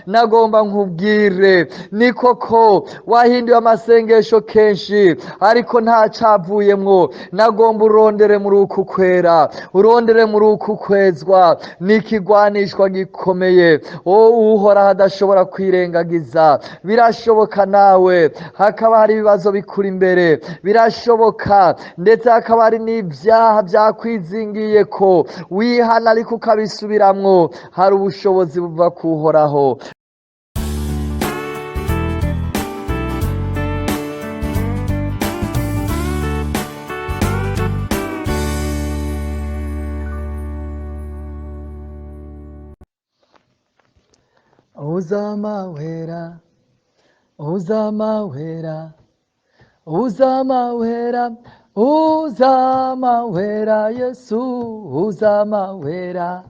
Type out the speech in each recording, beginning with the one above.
Nagomba nkubwire, ni koko wahinduye amasengesho kenshi ariko nta cavuyemwo. Nagomba urondere muri uku kwera, urondere muri uku kwezwa. Ni ikigwanishwa gikomeye Uhoraho adashobora kwirengagiza. Birashoboka nawe hakaba hari ibibazo bikuri imbere, birashoboka ndetse hakaba hari n'ibyaha byakwizingiye ko wihana ariko ukabisubiramwo. Hari ubushobozi buva kuhoraho. Uzamawera, uzamawera, uzamawera, uzamawera, Yesu uzamawera,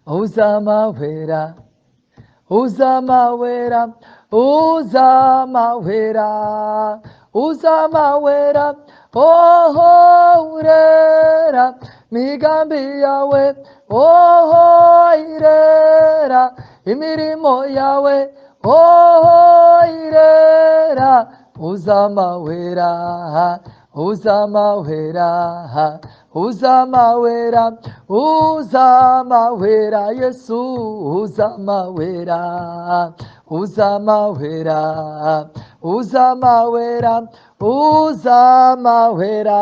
uzamawera, uzamawera, uzamawera, uzamawera, oho urera migambi yawe, oho irera imirimo yawe, oho irera, uzamawera, uzamawera, uzamawera, uzamawera, Yesu uzamawera, uzamawera, uzamawera, uzamawera.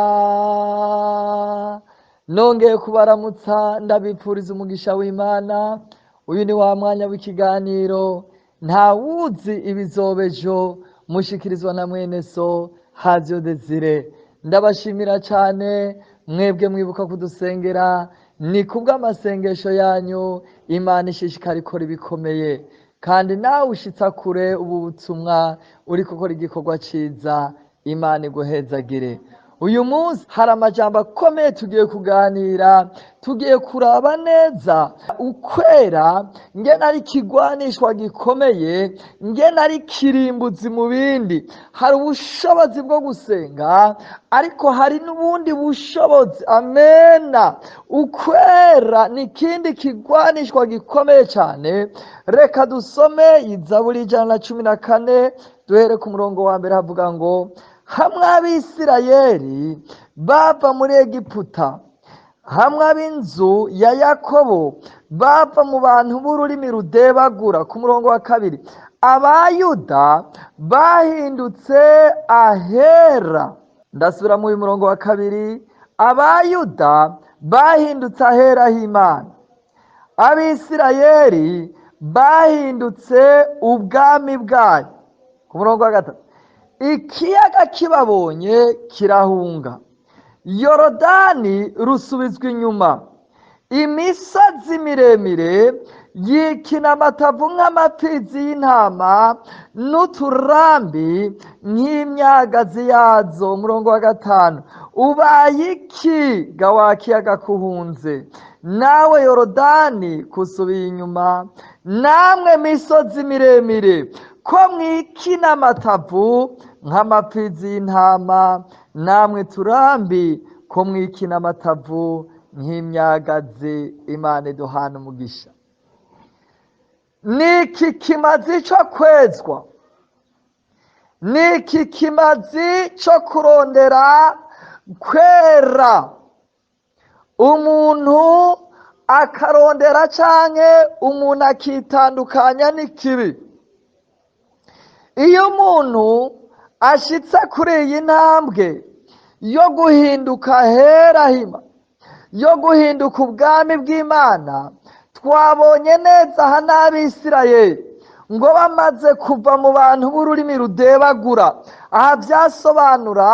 Nongeye kubaramutsa, ndabipfuriza umugisha w'Imana. Uyu ni wa mwanya w'ikiganiro Ntawuzi ibizobejo, mushikirizwa na mwene so Haziyo Desire. Ndabashimira cyane mwebwe mwibuka kudusengera. Ni kubw'amasengesho yanyu Imana ishishikara ikora ibikomeye, kandi nawe ushitsa kure ubu butumwa uri gukora igikorwa ciza. Imana iguhezagire. Uyu munsi hari amajambo akomeye tugiye kuganira, tugiye kuraba neza ukwera ngena ari ikigwanishwa gikomeye, ngena ari kirimbuzi mu bindi. Hari ubushobozi bwo gusenga, ariko hari n'ubundi bushobozi. Amena. Ukwera ni ikindi kigwanishwa gikomeye cyane. Reka dusome Izaburi 114, duhere ku murongo wa mbere. Havuga ngo: hamwe Abisirayeli bava muri Egiputa, hamwe ab'inzu ya Yakobo bava mu bantu b'ururimi rudebagura. Ku murongo wa kabiri, Abayuda bahindutse ahera. Ndasubira mu murongo wa kabiri, Abayuda bahindutse ahera h'Imana, Abisirayeli bahindutse ubwami bwayo. Ku murongo wa gatatu, ikiyaga kibabonye kirahunga, Yorodani rusubizwa inyuma, imisozi miremire yikina amatavu nk'amapfizi y'intama, n'uturambi nk'imyagazi yazo. Umurongo wa gatanu, ubaye iki ga wa kiyaga kuhunze, nawe Yorodani kusubiye inyuma, namwe misozi miremire ko mwikina amatavu nk'amapfizi y'intama, namwe turambi ko mwikina amatavu nk'imyagazi. Imana iduhana umugisha. Niki kimazi cyo kwezwa, niki kimazi cyo kurondera kwera. Umuntu akarondera canke umuntu akitandukanya n'ikibi. Iyo umuntu ashitse kuri iyi ntambwe yo guhinduka herahima, yo guhinduka ubwami bw'Imana, twabonye neza aha n'Abisirayeli ngo bamaze kuva mu bantu b'ururimi rudebagura. Aha byasobanura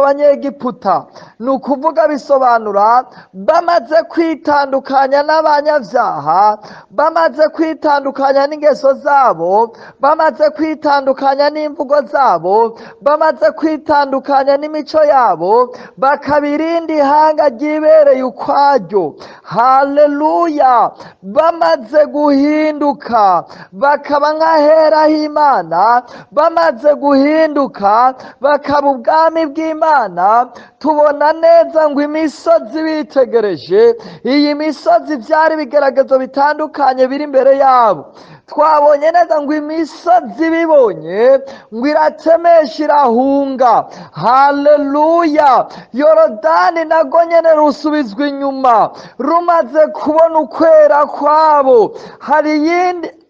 Abanyegiputa, ni ukuvuga bisobanura bamaze kwitandukanya n'abanyabyaha, bamaze kwitandukanya n'ingeso zabo, bamaze kwitandukanya n'imvugo zabo, bamaze kwitandukanya n'imico yabo, bakabirindi ihanga ryibereye ukwaryo. Haleluya! Bamaze guhinduka bakaba nk'ahera h'Imana, Imana, bamaze guhinduka bakaba ubwami bw'Imana, tubona neza ngo imisozi bitegereje, iyi misozi byari ibigeragezo bitandukanye biri imbere yabo. Twabonye neza ngo imisozi bibonye ngo iratemesha irahunga. Haleluya! Yorodani nago nyene rusubizwa inyuma rumaze kubona ukwera kwabo.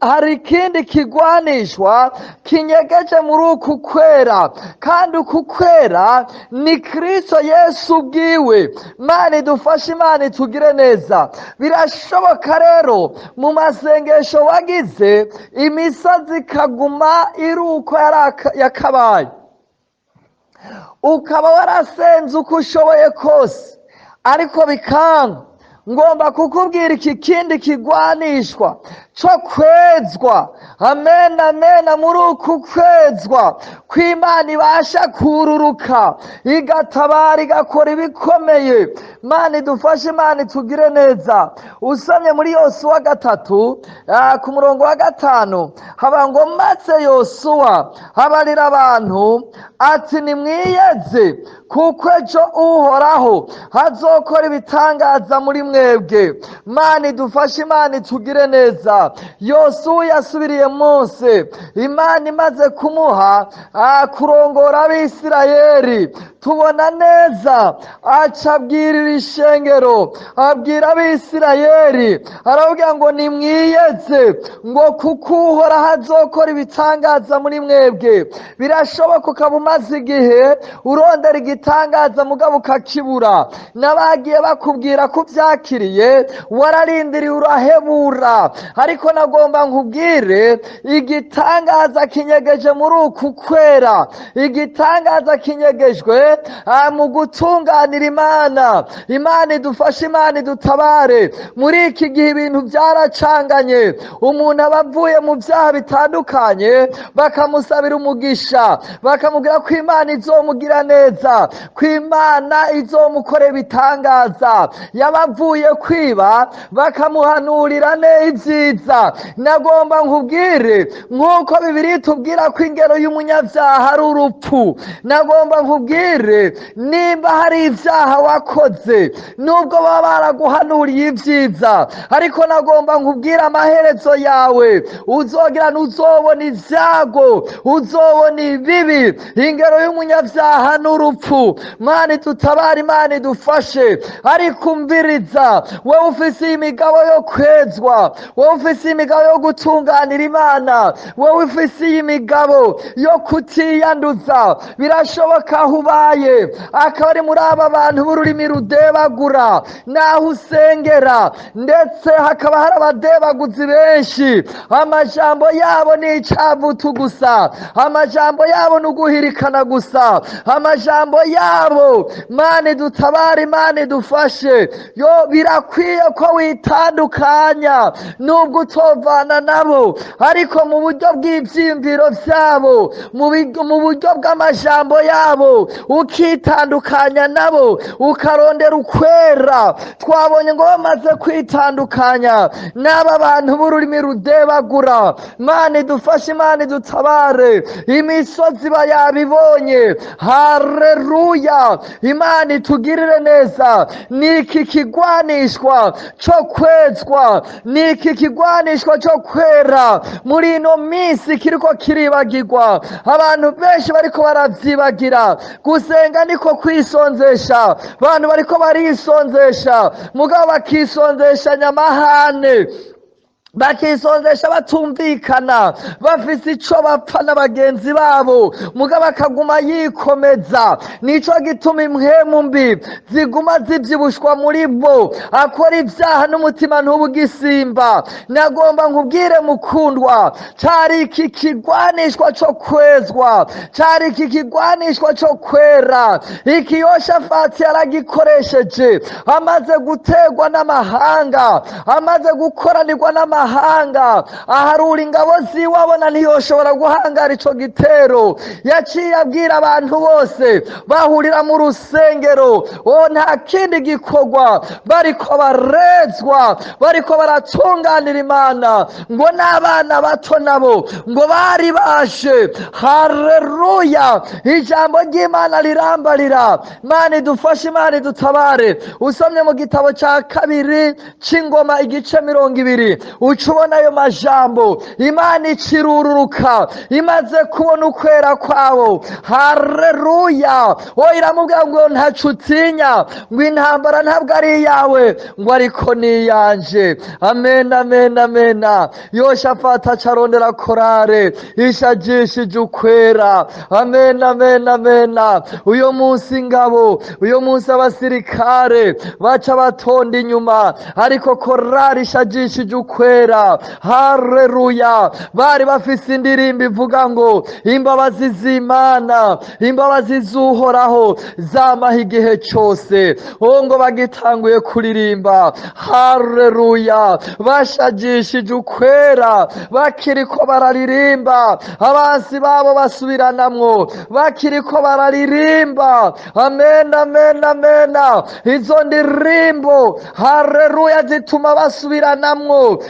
Hari ikindi kigwanishwa kinyegeje muri uku kwera, kandi uku kwera ni Kristo Yesu ubwiwe. Imana idufashe, Imana itugire neza. Birashoboka rero mu masengesho wagize imisozi ikaguma iri uko yakabaye, ukaba warasenze uko ushoboye kose ariko bikanga. Ngomba kukubwira iki kindi kigwanishwa cyo kwezwa. Amen, amen. Muri uku kwezwa kw'Imana ibasha kururuka igatabara igakora ibikomeye. Imana idufashe, Imana itugire neza. Usomye muri Yosuwa 3 ku murongo wa 5 haba ngo maze Yosuwa abarira abantu ati nimwiyeze kuko ejo Uhoraho azokora ibitangaza muri mwebwe. Imana idufashe, Imana itugire neza. Yosuwa yasubiriye Mose, Imana imaze kumuha kurongora Abisirayeli. Tubona neza aca abwirira ishengero, abwira Abisirayeli arababwira ngo nimwiyeze ngo kuko Uhoraho azokora ibitangaza muri mwebwe. Birashoboka ukaba umaze igihe urondera igitangaza mugabo ukakibura, n'abagiye bakubwira ko ubyakiriye wararindiriye urahebura. Ariko nagomba nkubwire igitangaza kinyegeje muri uku kwera, igitangaza kinyegejwe mu gutunganira Imana. Imana idufashe, Imana idutabare. Muri iki gihe ibintu byaracanganye, umuntu aba avuye mu byaha bitandukanye bakamusabira umugisha, bakamubwira ko Imana izomugira neza, ko Imana izomukorera ibitangaza. Yaba avuye kwiba bakamuhanurira ibyiza. Nagomba nkubwire nk'uko Bibiliya itubwira ko ingero y'umunyabyaha ari urupfu. Nagomba nkubwire nimba hari ibyaha wakoze nubwo baba baraguhanuriye ibyiza, ariko nagomba nkubwire amaherezo yawe uzogira n'uzobona ibyago, uzobona ibibi. Ingero y'umunyabyaha n'urupfu. Imana idutabare, Imana idufashe. Ariko umviriza, wowe ufise imigabo yo kwezwa, wowe ufise imigabo yo gutunganira Imana, wowe ufise imigabo yo kutiyanduza, birashoboka aho ubaye akaba ari muri aba bantu b'ururimi rudebagura, naho usengera ndetse hakaba hari abadebaguzi benshi. Amajambo yabo ni icavutu gusa, amajambo yabo ni uguhirikana gusa, amajambo yabo. Imana idutabare, Imana idufashe. Yo birakwiye ko witandukanya nubwo utovana nabo, ariko mu buryo bw'ivyiyumviro vyabo, mu buryo bw'amajambo yabo ukitandukanya nabo, ukarondera ukwera. Twabonye ngo bamaze kwitandukanya n'aba bantu b'ururimi rudebagura. Imana idufashe, Imana idutabare. Imisozi iba yabibonye. Haleluya! Imana itugirire neza. Ni iki kigwanishwa cyo kwezwa, ni iki kigwanishwa cyo kwera muri ino minsi kiriko kiribagirwa. Abantu benshi bariko baravyibagira. Gusenga niko kwisonzesha, abantu bariko barisonzesha mugabo bakisonzesha nyamahane, bakisonzesha batumvikana, bafise ico bapfa na bagenzi babo, mugabo akaguma yikomeza. Nico gituma impwemu mbi ziguma zivyibushwa muri bo, akora ivyaha n'umutima ntubugisimba. Nagomba nkubwire mukundwa, cari iki kigwanishwa co kwezwa, cari iki kigwanishwa co kwera. Iki Yoshafati yaragikoresheje amaze gutegwa n'amahanga, amaze gukoranirwa n'amahanga. n'abanyamahanga, aharura ingabo ziwe abona ntiyoshobora guhangara ico gitero. Yaciye abwira abantu bose bahurira mu rusengero, o nta kindi gikorwa, bariko barezwa, bariko baratunganira Imana, ngo n'abana bato nabo ngo bari baje. Haleluya! Ijambo ry'Imana rirambarira. Imana idufashe, Imana idutabare. Usomye mu gitabo ca kabiri c'Ingoma igice 20, uca ubona ayo majambo. Imana ikirururuka imaze kubona ukwera kwabo. Haleluya! O iramubwira ngo ntaco utinya, ngo intambara ntabwo ari iyawe, ngo ariko ni iyanje. Amen, amen, amen. Yoshafati acarondera korare ishajishije ukwera. Amen, amen, amen. Uyo munsi ingabo, uyo munsi abasirikare baca batonda inyuma, ariko korari ishajishije ukwera. Haleluya! Bari bafise indirimbo ivuga ngo imbabazi z'Imana, imbabazi z'Uhoraho zamaho igihe cose. O ngo bagitanguye kuririmba, haleluya, bashajishije ukwera, bakiriko bararirimba, abansi babo basubiranamwo, bakiriko bararirimba. Amen, amen, amen. Izo ndirimbo, haleluya, zituma basubiranamwo,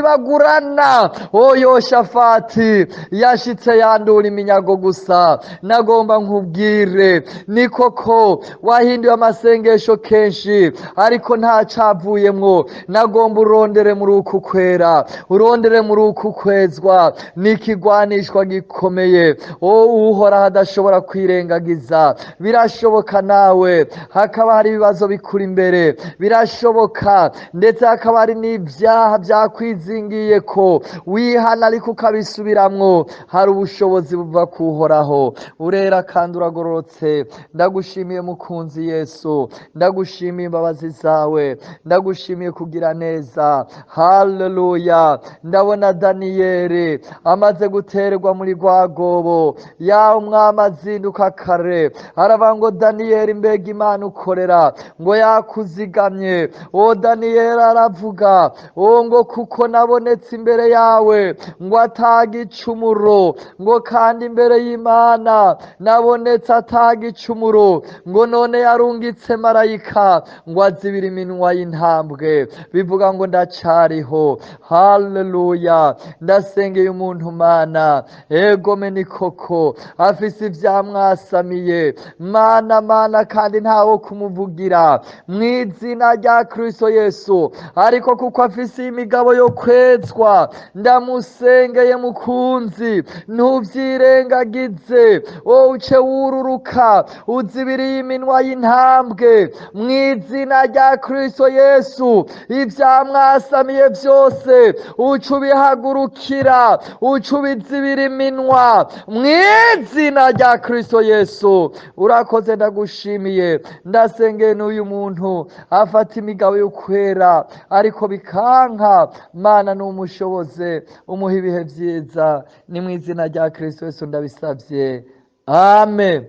barazibagurana. O Yoshafati yashitse yandura iminyago gusa. Nagomba nkubwire, ni koko wahinduye amasengesho kenshi, ariko nta cavuyemwo. Nagomba urondere muri uku kwera, urondere muri uku kwezwa. Ni ikigwanishwa gikomeye, o Uhoraho adashobora kwirengagiza. Birashoboka nawe hakaba hari ibibazo bikuri imbere, birashoboka ndetse hakaba hari n'ibyaha byakwizingiye ko wihana ariko ukabisubiramwo. Hari ubushobozi buva kuhoraho. Urera kandi uragororotse. Ndagushimiye mukunzi Yesu, ndagushimiye imbabazi zawe, ndagushimiye kugira neza. Haleluya! Ndabona Daniyeli amaze guterwa muri rwagobo, ya umwami azinduka kare, aravuga ngo Daniyeli, mbega Imana ukorera, ngo yakuzigamye. O Daniyeli aravuga, o ngo kuko nabonetse imbere yawe ngo atagicumuro, ngo kandi imbere y'Imana nabonetse atagicumuro, ngo none yarungitse marayika ngo azibire iminwa y'intambwe. Bivuga ngo ndacariho. Haleluya! Ndasengeye umuntu Mana, egome ni koko afise ivyamwasamiye. Mana, Mana, kandi ntawo kumuvugira mw'izina rya Kristo Yesu, ariko kuko afise imigabo yo kwezwa, ndamusengeye mukunzi, ntuvyirengagize. Wowe uce wururuka uzibiriye iminwa y'intambwe mw'izina rya Kristo Yesu. Ivyamwasamiye vyose uce ubihagurukira, uce ubizibira iminwa mw'izina rya Kristo Yesu. Urakoze, ndagushimiye. Ndasengeye n'uyu muntu afata imigabo yo kwera ariko bikanka. Mana, numushoboze, umuhe ibihe vyiza. Ni mw'izina rya Kristo Yesu ndabisavye, amen.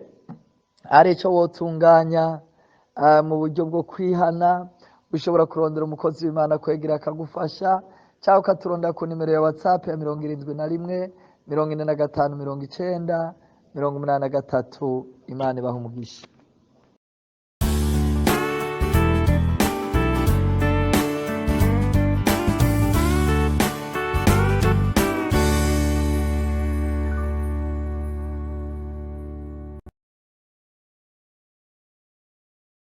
Arico wotunganya mu buryo bwo kwihana, ushobora kurondera umukozi w'Imana kwegera akagufasha, cyangwa ukaturondera ku nimero ya WhatsApp ya 71 45 90 83. Imana ibaha umugisha.